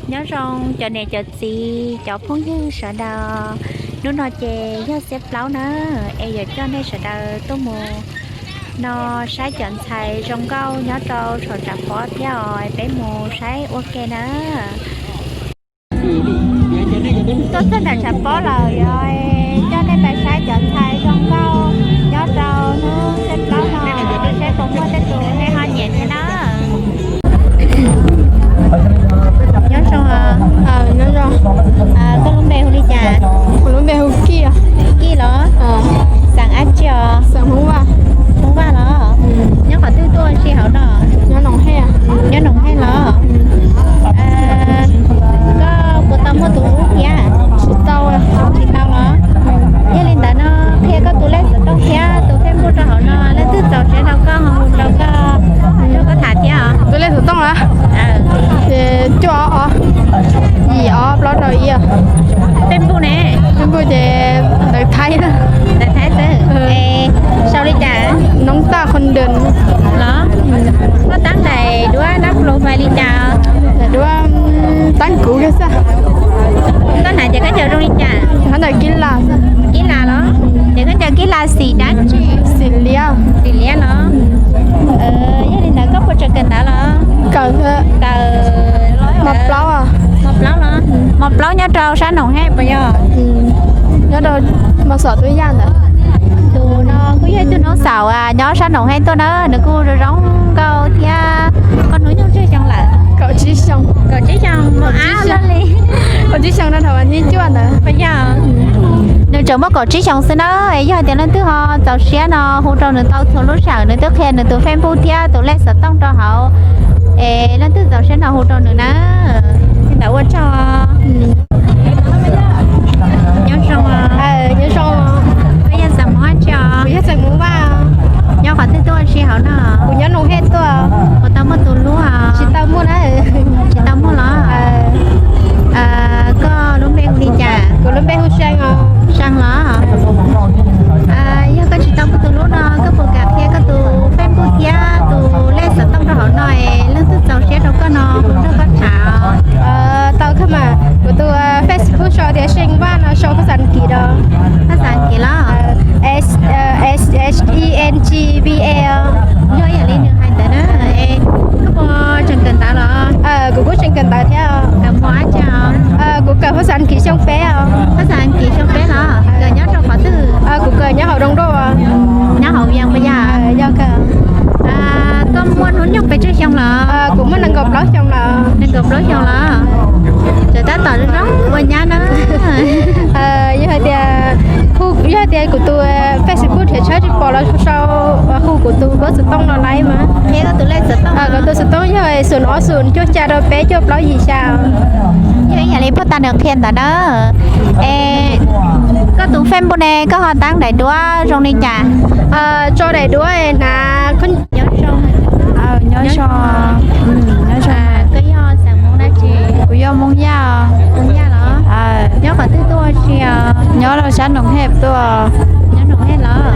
Nyob zoo cov niam cov txiv cov phooj ywg sawv daws, hnub no ces yog xiab plaub na, es yuav coj nej sawv daws tuaj mus no saib cov ntxhais zoo nkauj nyob rau saum tshav pob thiab os, peb mus saib ua ke na. Tuaj txog nram tshav pob lawm, yuav coj nej pais saib cov ntxhais zoo nkauj nyob rau hnub xiab plaub no, saib puas muaj tej tus nej ho nyiam thiab na. Nyob zoo, koj lub npe hu li cas? Kuv lub npe hu Kij. Kij los? Xeem dab tsi os? Xeem Hmoob Vaj. Hmoob Vaj los? Nyob qhov twg tuaj ua si hauv no? Nyob Noom Hej los? Koj puas tau muaj tus hlub thiab? Tsis tau. Tsis tau los? Yog li ntawd no qhia koj tus lej xov tooj thiab tus Facebook rau hauv no, leej twg txaus siab rau koj ho hu rau koj, nrog koj tham thiab os. Tus lej xov tooj los? Ces cuaj ob ob, yim ob plaub rau ib. Facebook ne? Facebook ces ntawv Thaib na. Ntawv Thaib xwb. Es sau li cas? Noob Taj Khon Dwm los? Koj tab ntais duab nab profile li cas? Duab tab kuv kiag xwb. Koj hnav ces koj ncaws zoo li cas? Hnav ntawm Kib Las. Kib Las los? Ces koj ncaws Kib Las xim dab tsi? Xim liab. Xim liab los? Yog li ntawd koj puas tseem kawm ntawv los? Kawm, kawm mos plaub. Mos plaub los? Mos plaub nyob rau sab Noom Hej puas yog? Nyob rau Mos Xom Tub Yaj ntawd. Tus no kuj yog ib tug noob xaum nyob sab Noom Hej tuaj na, nws kuj zoo zoo nkauj thiab. Koj hnub nyoog tsawg xyoo lawm? Kaum tsib xyoo. Kaum tsib xyoo, kaum tsib xyoo no thaum vas thib cuaj ntawd. Puas yog? Nws tseem muaj kaum tsib xyoo xwb na. Es yog hais tias leej twg ho txaus siab no hu rau nws tau txhua lub sij hawm, nws twb qhia nws tus Facebook thiab tus lej xov tooj rau hauv. Es leej twg txaus siab no hu rau nws na. Li ntawd ua tsaug. Nyob zoo. Nyob zoo. Koj yog Xeem Hmoob dab tsi os? Kuv yog Xeem Hmoob Vaj. Nyob qhov twg tuaj ua si hauv no? Kuv nyob Noom Hej tuaj. Puas tau muaj tus hlub os? Tsis tau muaj na. Tsis tau muaj los? Koj lub npe hu li cas? Kuv lub npe hu See os. See los? Yog koj tsis tau muaj tus hlub no, koj puas kam qhia koj tus Facebook thiab tus lej xov tooj rau hauv no es leej twg txaus siab rau koj no hu nrog koj tham? Tau kawg mas, kuv tus Facebook sau tias See Vaj no, sau phas xas As kiv rau. Phas xas As kiv los? S E N G V A. Yog ib yam li nws hais ntawd na. Koj puas tseem kawm ntawv los? Kuv kuj tseem kawm ntawv thiab. Kawm hmo dab tsi? Kuv kawm phas xas As kiv xyoo peb os. Phas xas As kiv xyoo peb los? Kawm nyob rau qhov twg? Kuv kawm nyob hauv Doo Doj. Nyob hauv Vias puas yog? Yog kawg. Koj muaj hnub nyoog pes tsawg xyoo los? Kuv muaj nees nkaum plaub xyoo lawm. Nees nkaum plaub xyoo los? Tseem tab tom zoo ua nyab na. Yog hais tias, yog hais tias kuv tus Facebook nrhiav tshawb tsis pom los sau, hu kuv tus npawb xov tooj no laiv mas. Kuv tus xov tooj yog xoom ob xoom cuaj xya rau peb cuaj plaub yim xya. Yog ib yam li phauj Tag nws qhia ntawd na. Es koj tus Facebook ne koj ho tab daim duab zoo li cas? Tso daim duab hnav. Nyob zoo. Nyob zoo. Koj yog xeem Hmoob dab tsi? Kuv yog Hmoob Yaj. Hmoob Yaj los? Nyob qhov twg tuaj ua si os? Nyob rau sab Noom Hej tuaj. Nyob Noom Hej los?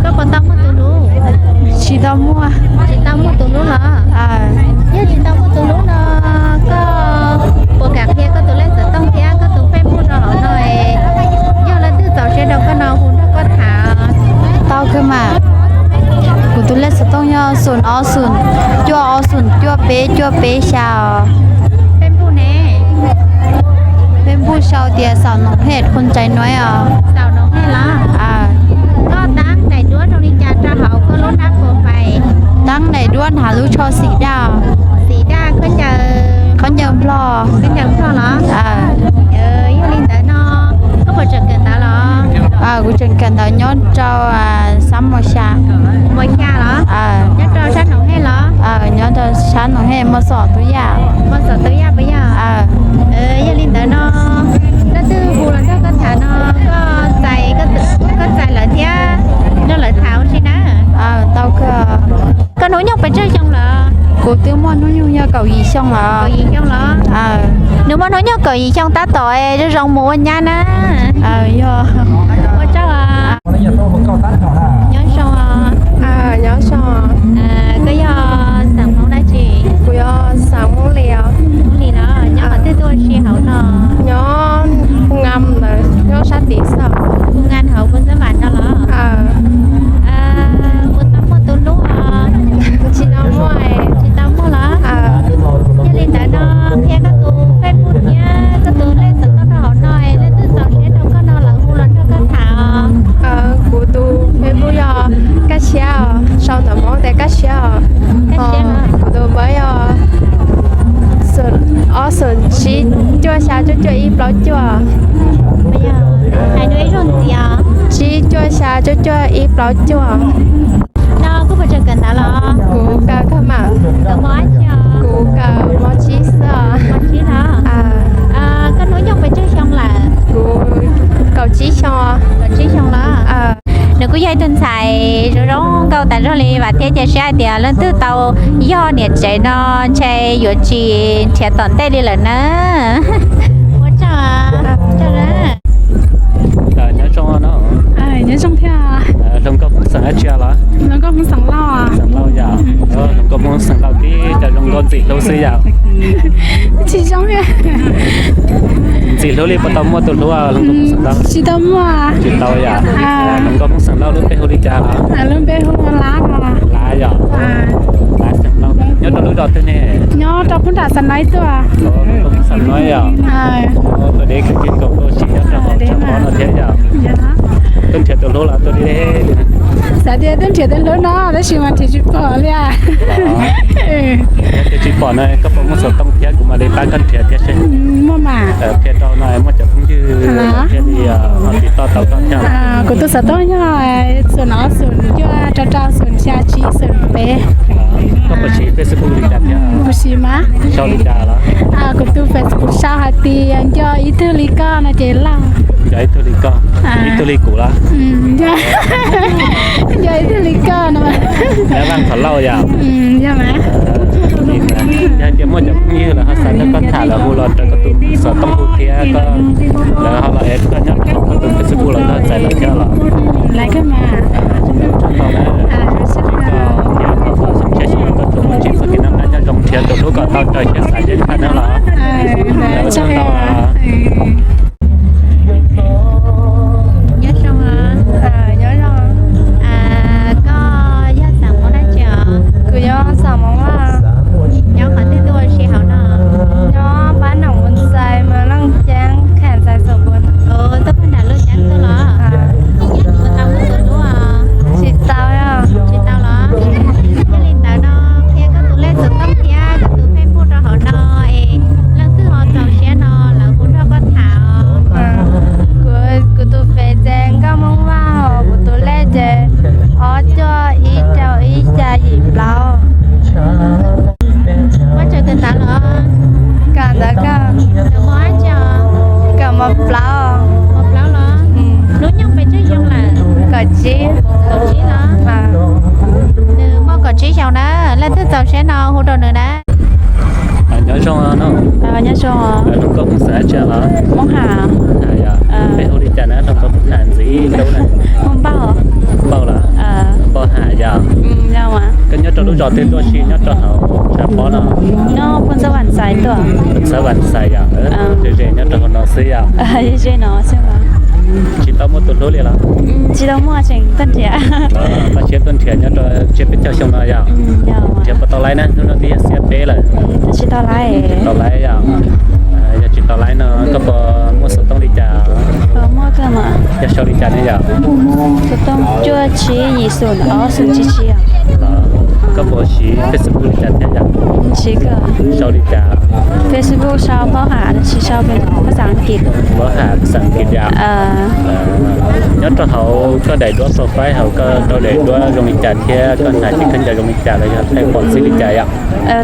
Koj puas tau muaj tus hlub? Tsis tau muaj. Tsis tau muaj tus hlub los? Yog tsis tau muaj tus hlub no, koj puas kam qhia koj tus lej xov tooj thiab koj tus Facebook rau hauv no, yog leej twg txaus siab rau koj no hu nrog koj tham? Tau kawg mas. Kuv tus lej xov tooj yog xoom ob xoom cuaj ob xoom cuaj peb cuaj peb xya os. Facebook ne? Facebook sau tias Xaum Noom Hej Khon Tsaij Nuav os. Xaum Noom Hej los? Koj tab daim duab zoo li cas rau hauv koj lub nab profile? Tab daim duab hnav lub tsho xim daj. Xim daj, khaub ncaws Nplog. Khaub ncaws Nplog los? Yog li ntawd no, koj puas tseem kawm ntawv los? Kuv tseem kawm ntawv nyob rau xab Mos Xya. Mos Xya los? Nyob rau sab Noom Hej los? Nyob rau sab Noom Hej, Mos Xom Tub Yaj. Mos Xom Tub Yaj puas yog? Yog li ntawd no, leej twg hu los nrog koj tham no, koj txais, koj txais lawv thiab nrog lawv tham ua si na. Tau kawg. Koj hnub nyoog pes tsawg xyoo lawm? Kuv twb muaj hnub nyoog yog kaum yim xyoo lawm. Kaum yim xyoo los? Nws muaj hnub nyoog kaum yim xyoo tab tom zoo zoo mus ua nyab na. Yog. Ua tsaug. Nyob zoo. Nyob zoo. Koj yog xeem Hmoob dab tsi? Kuv yog xeem Hmoob Lis os. Hmoob Lis los? Nyob Tsib cuaj xya cuaj cuaj ib plaub cuaj. Hais dua ib zaug ntxiv os. Tsib cuaj xya cuaj cuaj ib plaub cuaj. No koj puas tseem kawm ntawv los? Kuv kawm kawg mas. Kawm mos dab tsi os? Kuv kawm mos tsib xwb os. Mos tsib los? Koj hnub nyoog pes tsawg xyoo lawm? Kuv kaum tsib xyoo. Kaum tsib xyoo los? Nws kuj yog ib tug ntxhais zoo zoo nkauj tas zog li, vam thiab cia siab hais tias leej twg tau yog niam tsev no ntshe yuav tsis nrhiav tom ntej li lawm na. Ua tsaug, tsaug na. Nyob zoo no. Nyob zoo thiab. Hluas nkauj Hmoob xeem dab tsi los? Hluas nkauj Hmoob xeem Lauj. Xeem Lauj yom. Hluas nkauj Hmoob xeem Lauj tib co zoo nkauj ntxim hlub xwb yom. Tsis zoo. Ntxim hlub li puas tau muaj tus hlub hluas nkauj Hmoob xeem Lauj? Tsis tau muaj. Tsis tau yom. Hluas nkauj Hmoob xeem Lauj lub npe hu li cas los? Lub npe hu Lab. Lab yom. Lab xeem Lauj. Nyob rau lub zos twg ne? Nyob rau Phooj Nram Xas Nais tuaj. Hluas nkauj Hmoob xeem Lauj yom. Tuaj deb kawg nkaus tuaj tsis nyob rau hauv tshav pob no thiab yom. Tuaj nrhiav tus hlub los tuaj deb li. Xav tias tuaj nrhiav tus hlub no tab sis mas nrhiav tsis pom li. Yog tias tsis pom no koj puas muaj xov tooj thiab kuv mam li pab koj nrhiav thiab seb. Muaj mas. Qhia rau no muaj cov phooj ywg thiaj li ho tiv toj tau koj thiab. Kuv tus xov tooj yog xoom ob xoom cuaj rau rau xoom xya tsib xoom peb. Koj puas siv Facebook li cas thiab? Kuv siv mas. Sau li cas los? Kuv tus Facebook sau hais tias nco ib tug li koj no ces lauj. Nco ib tug li koj. Ib tug li kuv los? Nco ib tug li koj no. Vaj Qhov Lauj yom. Yog mas. Yog hais tias muaj cov phooj ywg lawv ho xav nrog koj tham lawv hu los raws koj tus xov tooj hu thiab koj, lawv ho los es koj nyob rau koj tus Facebook los koj txais lawv thiab los? Lawv kawg mas. Tsis koj thiab koj xyoo tshiab xyoo no koj tsuas muaj txoj kev noj qab nyob zoo nrhiav tus hlub kom tau raws siab xav thiab tshaj nawb los? Nyob zoo. Nyob zoo. Koj yog xeem Hmoob dab tsi os? Kuv yog xeem Hmoob Vaj. Nyob qhov twg tuaj ua si hauv no? Nyob pab Noom Mus Xais, Mus Looj Ceeb, Khem Xais Xos Puas. Tuaj pab nram Looj Ceeb tuaj los? Puas tau muaj tus hlub os? Tsis tau. Tsis tau los? Yog li ntawd no qhia koj tus lej xov tooj thiab koj tus Facebook rau hauv no es leej twg ho txaus siab no lawv hu nrog koj tham os. Kuv, kuv tus Face ces Nkauj Hmoob Vaj, kuv tus lej ces ob cuaj ib rau ib xya yim plaub. Muaj tseem kawm ntawv los? Kawm ntawv kawg. Kawm mos dab tsi os? Kawm mos plaub. Mos plaub los? Hnub nyoog pes tsawg xyoo lawm? Kaum tsib. Kaum tsib los? Nws muaj kaum tsib xyoo na, leej twg txaus siab no hu rau nws na. Nyob zoo no. Nyob zoo. Hluas nkauj Hmoob xeem dab tsi los? Hmoob Ham. Ham yom. Peb hu li cas na hluas nkauj Hmoob Ham ntxiv hlub na? Hmoob Npauj. Npauj los? Npauj Ham yom. Koj nyob rau lub zos twg tuaj si nyob rau hauv tshav pob no? Nyob Phooj Xab Vam Xais tuaj. Phooj Xab Vam Xais yom. Ze ze nyob rau hauv no xwb yom. Ze ze no xwb mas. Tsis tau muaj tus hlub li los? Tsis tau muaj, tseem tuaj nrhiav. Koj siab tuaj nrhiav nyob rau tsiab peb caug xyoo no yom. Nrhiav puas tau laib na, hnub no twb yog xiab peb lawm. Tsis tau laib. Tsis tau laib yom. Yog tsis tau laib no koj puas muaj xov tooj li cas? Muaj kawg mas. Yog sau li cas ne yom? Xov tooj cuaj tsib yim xoom ob xoom tsib tsib. Koj puas siv Facebook li cas thiab yom? Siv kawg. Sau li cas? Facebook sau Npauj Ham, tsis sau phas xas Askiv. Npauj Ham phas xas Askiv yom. Nyob rau hauv koj daim duab profile hauv koj rau daim duab zoo li cas thiab koj hnav txij khaub ncaws zoo li cas los yog thaij pom txij li cas yom?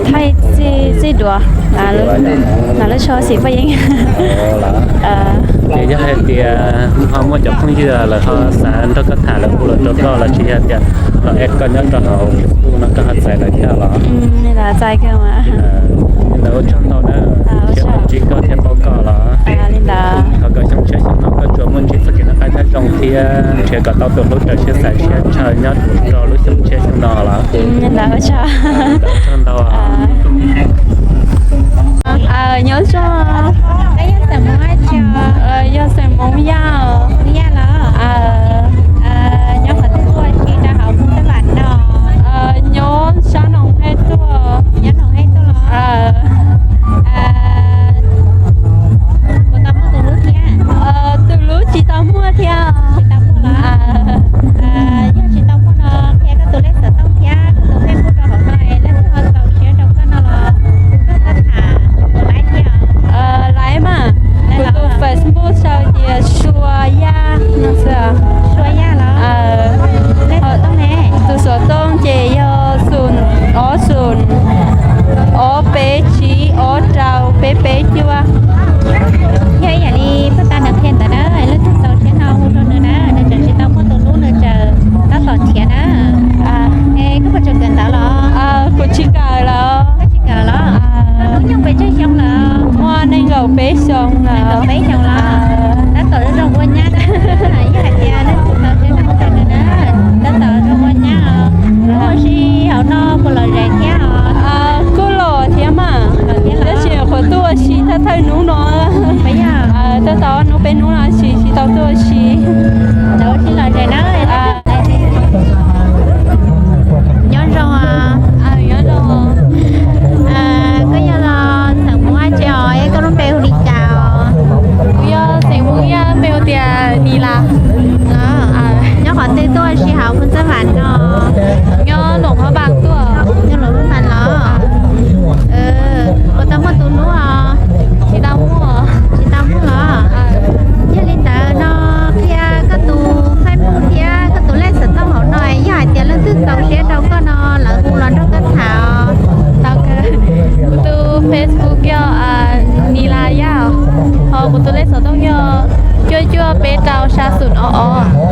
Thaij txij duav, hnav lub tsho xim poj yeeb. Ces yog hais tias ho muaj cov phooj ywg lawv ho xav nrog koj tham lawv hu los rau koj los sis yog tias ho add koj nyob rau hauv Facebook no koj ho txais lawv thiab los? Li ntawd ua tsaug ntau na, siab ntsib koj thiab paub koj los. Thov kom xyoo tshiab xyoo no koj tsuas muaj ntsib txoj kev noj qab nyob zoo thiab nrhiav kom tau tus hlub raws siab xav siab ntshaw nyob rau lub xyoo tshiab xyoo no los. Ua tsaug ntau. Nyob zoo. Yog xeem Hmoob Yaj. Hmoob Yaj los? Nyob qhov twg tuaj si rau hauv Phooj Xab Vam no? Nyob sab Noom Hej tuaj. Nyob Noom Hej tuaj los? Puas tau muaj tus hlub thiab? Tus hlub tsis tau muaj thiab. Tsis tau muaj los? Yog tsis tau muaj no qhia koj tus lej xov tooj thiab koj tus Facebook rau hauv no es leej twg ho txaus siab rau koj no los hu nrog koj tham, tus laib Peb xyoo lawm. Peb xyoo los tab tom zoo ua nyab na, yog hais tias nej tus tau seb no mus tau na, tab tom zoo ua nyab os. Muaj si hauv no puas lom zem thiab os? Kuj lom thiab mas, tab sis qhuav tuaj ua si thawj thawj hnub no. Tab tom ob hnub peb hnub no tsis tsis tau tuaj ua si. Nyob zoo, nyob zoo. Koj yog los xeem Hmoob dab tsi os, es koj lub npe hu li cas os? Kuv yog xeem Hmoob Yaj, npe hu tias Nis Las. Nyob qhov twg tuaj ua si hauv Phoos Xab Vam no? Nyob Loos Phab Npas tuaj. Nyob Loos Phab Npas los? Puas tau muaj tus hlub os? Tsis tau muaj. Tsis tau muaj los? Yog li ntawd no qhia koj tus Facebook thiab koj tus lej xov tooj hauv no, yog hais tias leej twg txaus siab rau koj no lawv hu los nrog koj tham os. Tau kawg. Kuv tus Facebook yog Nis Las Yaj, ho kuv tus lej xov tooj yog cuaj cuaj peb rau xya xoom ob ob.